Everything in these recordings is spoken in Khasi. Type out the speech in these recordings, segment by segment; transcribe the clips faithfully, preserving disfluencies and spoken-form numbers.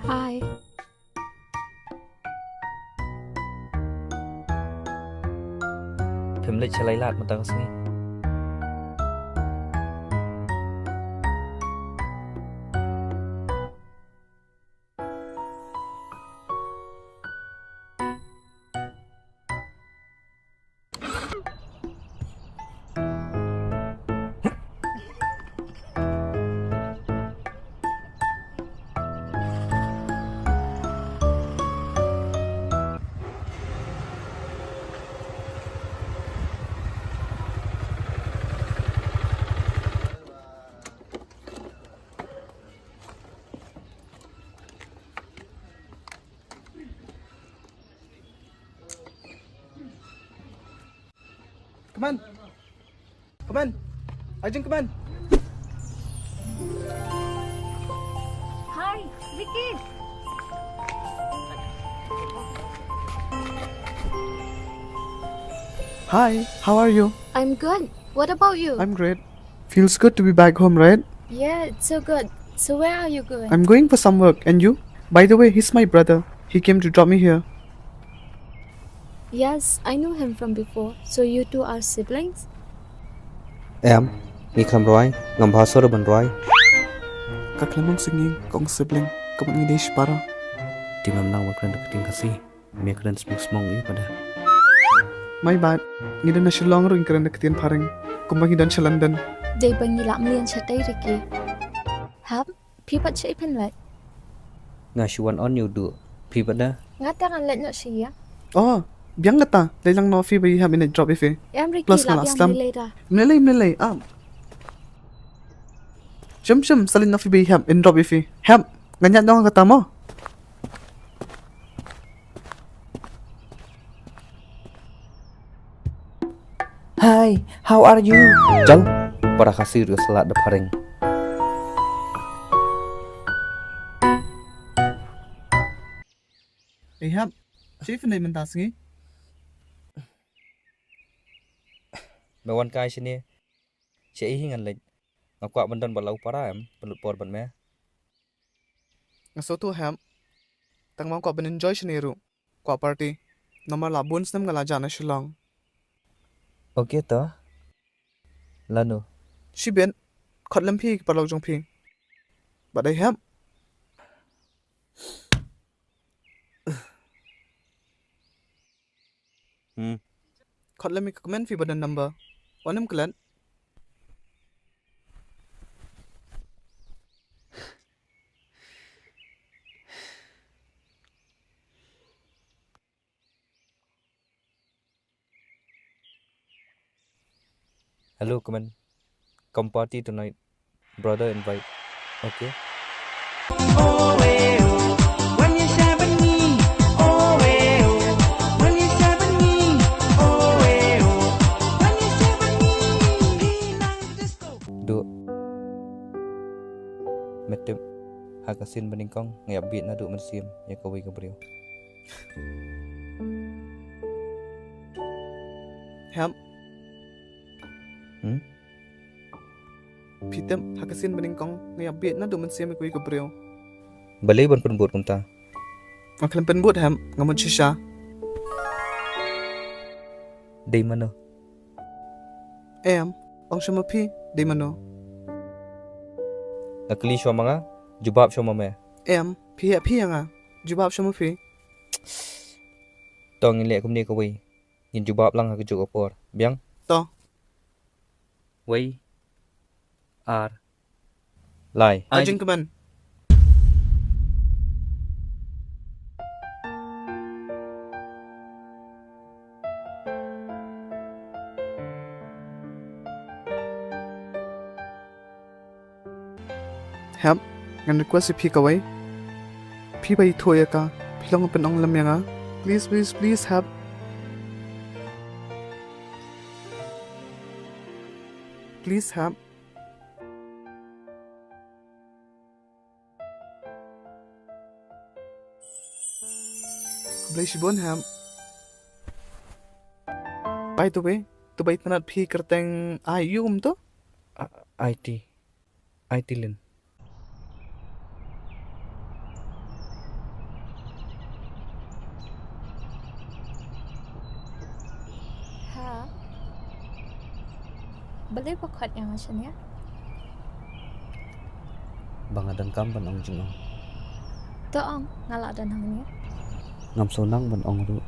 Hi. Phim leit sha Lailad mynta ka sngi? Come on. Come on. Arjun, come on. Hi, Vicky. Hi, how are you? I'm good. What about you? I'm great. Feels good to be back home, right? Yeah, it's so good. So where are you going? I'm going for some work, and you? By the way, he's my brother. He came to drop me here. Yes, I know him from before. So you two are siblings? Em, ngi khlem rwai, ngam bha sor ban rwai. Ka khlem ong sngi kong sibling, ka mut ngi dei shipara. Te mem nang ban kren da ka ktien Khasi, me kren smuk smong ïa ka da. My bad, ngi don na Shillong ruh ngi kren da ka ktien phareng, kumba ngi don sha London. Dei ba ngi lah mlien shatei Ricky. Hap, phi pat shaei phin leit? Nga shu wan on ïa u Duh, phi pat da? Nga te ngan leit noh sha ïing. Oh, biang kata, leit lang noh phi ba ïa Hap, in leit drop ïa phi. Em Ricky. Plus nga lah biang slem. Lei lei da. Mlei lei, mlei lei, am. Shem shem, sa leit noh phi ba ïa Hap, in drop ïa phi. Hap, ngan ïaid noh kata mo. Hi, how are you? Jal, para Khasi ruh slat da phareng. Ei Hap, shaei phin leit mynta sngi? Me wan kai shane. Shaei hi ngan leit. Nga kwah ban don bad la u para em, pynlut por bad me. Nga sngewthuh Hap. Tang ba nga kwah ban enjoy shane ruh. Kwah party. Namar la bun snem nga la jah na Shillong. Okay to. Lano? Shibit. Khot lem phi ki paralok jong phi. Bad ei Hap. Hmm. Khot lem ïa ka kmen phi ba don number. Wan em klet. Hello, kmen. Come party tonight. Brother invite. Okay. Duh. Me tip, ha ka sien banyngkong nga ïa bieit naduh mynsiem ïa kawei ka briew. Hap. Hmm? Phi tip, ha ka sien banyngkong nga ïa bieit naduh mynsiem ïa kawei ka briew. Balei ban pynbud kumta? Nga khlem pynbud Hap, nga mut shisha. Dei mano? Em, ong shuwa ma phi, dei mano? Nga kylli shuwa ma nga, jubab shuwa ma me. Em, phi heh phi ïa nga, jubab shuwa ma phi. To ngin leh kumne kawei. Ngin jubab lang ha kajuh ka por. Biang? To. Wei. Ar. Lai. Ai jingkmen. Hep, ngan request ïa phi kawei. Phi ba ithuh ïa ka, phi long pynong lem ïa nga. Please, please, please, Hep. Please, Hep. Khublei shibun, Hep. By the way, to ba itynnad phi kyrteng ai ïa um to? A-, Aiti. Aiti Lin. Balei ba khot ïa nga shane? Ba nga donkam ban ong jingong. To ong, nga lah don hangne. Ngam sngewdang ban ong ruh.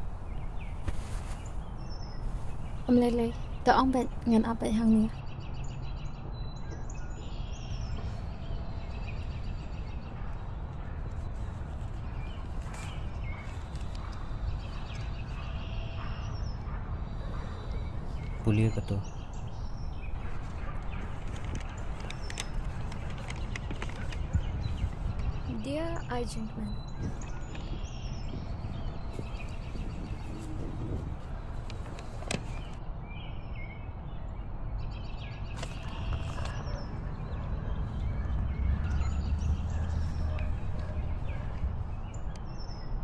Ym lei lei, to ong bad ngan ap bad hangne. Pule kato. Dear Arjun man,